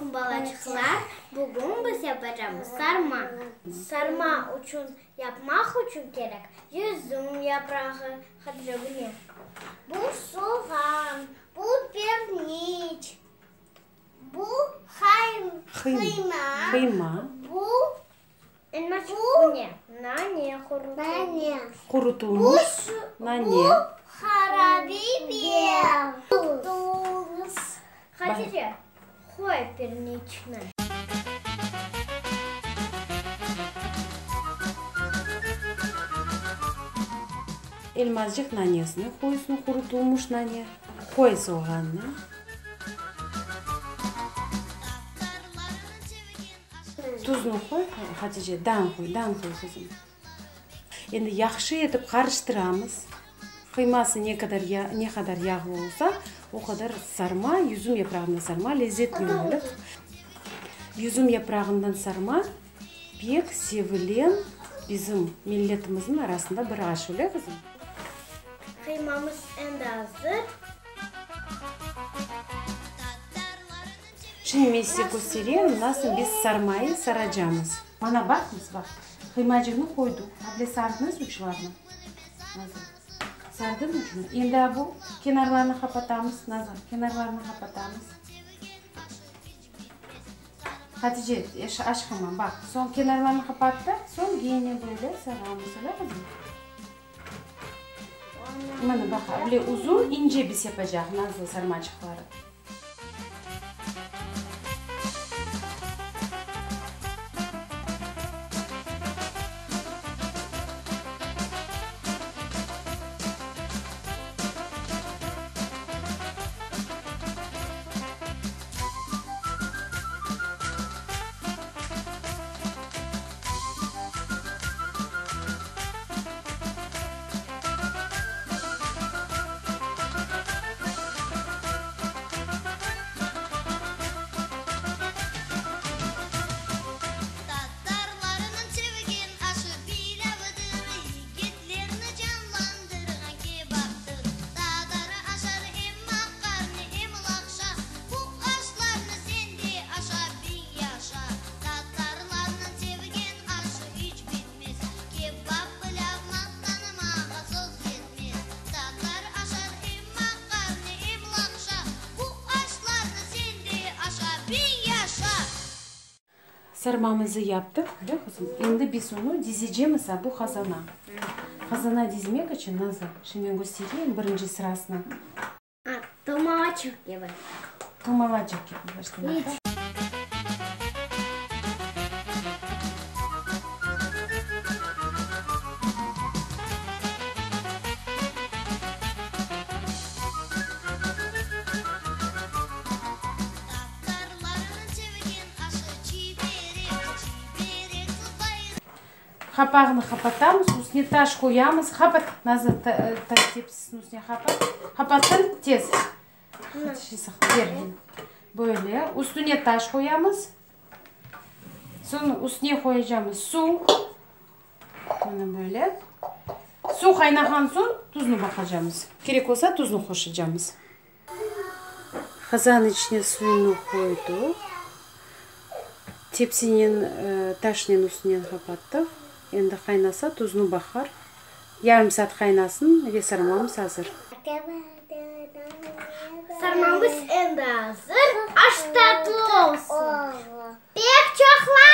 aleyküm, balaçıqlar! Bugün biz yapacamız sarma. Sarma içün yapmaq içün kerek yüzüm yaprağı, Hatice, bu ne? Bu soğan, bu pirniç, bu qıyma, Qıyma. bu bu ne? Nane qurutılmış. Qurutılmış nane. Bu qarabiber. Tuz. Hatice, qoy pirniçni. Elmazcıq nanesini qoysın, qurutılmış nane. Qoy soğannı. Tuznı qoy, Hatice, dan qoy, dan qoy, qızım. Endi yahşı etip qarıştıramız. Qıyması ne qadar ne qadar yağlı olsa, o qadar sarma, yüzüm yaprağından sarma lezzetli olur. Yüzüm yaprağından sarma pek sevilen bizim milletimizniñ arasında bir aş, öyle, qızım? Qıymamız endi azır. Şimdi men size köstereyim, nasıl biz sarmayı saracamız. Mana baqıñız, baq, qıymacıqnı qoydıq, able sardıñız uçlarını? Nazar, sardıñ ucunı? Endi a bu kenarlarını qapatamız, Nazar, kenarlarını qapatamız. Hatice, aşqıma, baq, soñ kenarlarını qapattıq, soñ gene böyle saramız, öyle qızım? Mana baq, able uzun, ince biz yapacaq, Nazlı, sarmaçıqları. Tatarlarnıñ sevgen aşı pilâvdır, Yigitlerni canlandırğan kebaptır. Tatar aşar em maqarne, em laqşa, Bu aşlarnı sen de aşa, biñ yaşa. Tatarlarnıñ sevgen aşı iç bitmez, Kebap, pilâv maqtanmağa söz yetmez. Tatar aşar em maqarne, em laqşa, Bu aşlarnı sen de aşa, biñ yaşa. Sarmamızı yaptıq, öyle qızım? Endi biz onı dizecemiz a bu qazana. Qazana dizmek içün, Nazlı, şimdi men köstereyim birinci sırasını. A, tomalaçıq kibi. Tomalaçıq kibi başlamaq. Qapağını qapatamız, üstüne taş qoyamız. Qapat, Nazlı, tepsisiniñ üstüne qapat. Qapattın? Tez. Ber. Böyle. Üstüne taş qoyamız. Soñ üstüne qoyacamız suv. Mına böyle. Suv qaynağan soñ tuznı baqacamız. Kerek olsa tuznı qoşacamız. Qazan içine suyunı qoydıq. Tepsinen, taşnen üstünen qapattıq. Endi qaynasa, tuznı baqar. Yarım saat qaynasın ve sarmamız azır. Sarmamız endi azır. Aş tatlı olsun. Pek çoqlar!